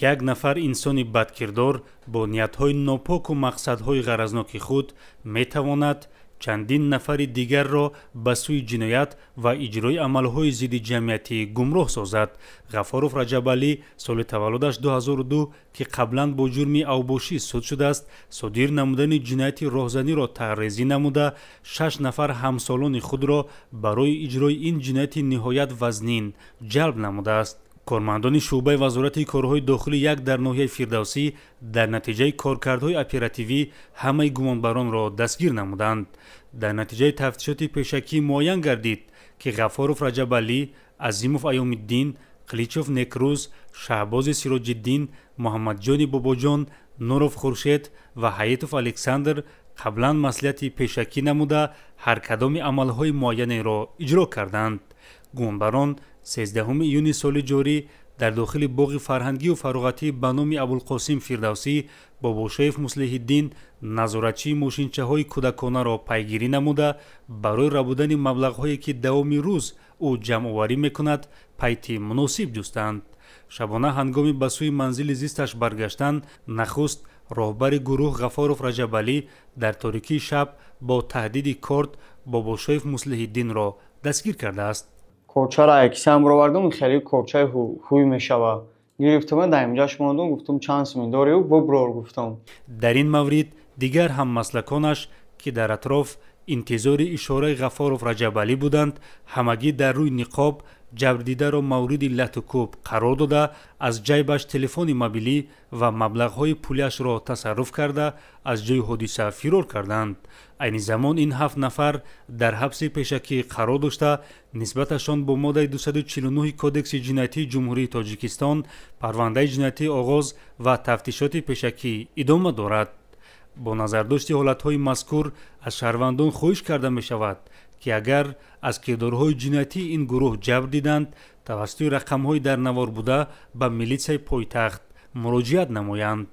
Як нафар инсони бадкирдор бо ниятҳои нопоку мақсадҳои ғаразноки худ метавонад чандин нафари дигарро ба сӯи ҷиноят ва иҷрои амалҳои зидди ҷамъиятӣ гумроҳ созад. Ғафоров Раҷабалӣ, соли таваллудаш 2002, ки қаблан бо ҷурми авбошӣ суд шудааст, содир намудани ҷинояти роҳзаниро тарҳрезӣ намуда, шаш нафар ҳамсолони худро барои иҷрои ин ҷинояти ниҳоят вазнин ҷалб намудааст. Кормандони шӯъбаи Вазорати корҳои дохилӣ як дар ноҳияи Фирдавсӣ дар натиҷаи коркардҳои оперативӣ ҳамаи гумонбаронро дастгир намуданд. Дар натиҷаи тафтишоти пешакӣ муайян гардид, ки Ғафоров Раҷабалӣ, Азимов Аёмиддин, Қиличов Некрӯз, Шаҳбози Сироҷиддин, Муҳаммадҷони Бобоҷон, Нуров Хуршед ва Ҳаитов Александр қаблан маслиҳати пешакӣ намуда, ҳар кадоми амалҳои муайянеро иҷро карданд. Гумонбарон 13 июни соли ҷорӣ дар дохили боғи фарҳангию фароғатӣ ба номи Абулқосим Фирдавсӣ Бобошоев Муслиҳиддин, назоратчии мошинчаҳои кӯдаконаро пайгирӣ намуда, барои рабудани маблағҳое, ки давоми рӯз ӯ ҷамъоварӣ мекунад, пайти муносиб ҷустанд. Шабона ҳангоми ба сӯи манзили зисташ баргаштан, нахуст роҳбари гурӯҳ Ғафоров Раҷабалӣ дар торикии шаб бо таҳдиди корд Бобошоев Муслиҳиддинро дастгир кардааст. Корчаро кисаам бировардум, хеле корчаи ҳуй мешавад. Гирифтама, дар инҷаш мондум, гуфтум: «Чанд суми дорию, буброр», гуфтам. Дар ин маврид дигар ҳаммаслаконаш, ки дар атроф интизори ишораи Ғафоров Раҷабалӣ буданд, ҳамагӣ дар рӯи ниқоб ҷабрдидаро мавриди лату кӯб қарор дода, аз ҷайбаш телефони мобилӣ ва маблағҳои пулиашро тасарруф карда, аз ҷойи ҳодиса фирор карданд. Айни замон ин ҳафт нафар дар ҳабси пешакӣ қарор дошта, нисбаташон бо моддаи 249 Кодекси ҷиноятии Ҷумҳурии Тоҷикистон парвандаи ҷиноятӣ оғоз ва тафтишоти пешакӣ идома дорад. Бо назардошти ҳолатҳои мазкур аз шаҳрвандон хоҳиш карда мешавад, ки агар аз кирдорҳои ҷиноятии ин гурӯҳ ҷабр диданд, тавассути рақамҳои дар навор буда ба милитсияи пойтахт муроҷиат намоянд.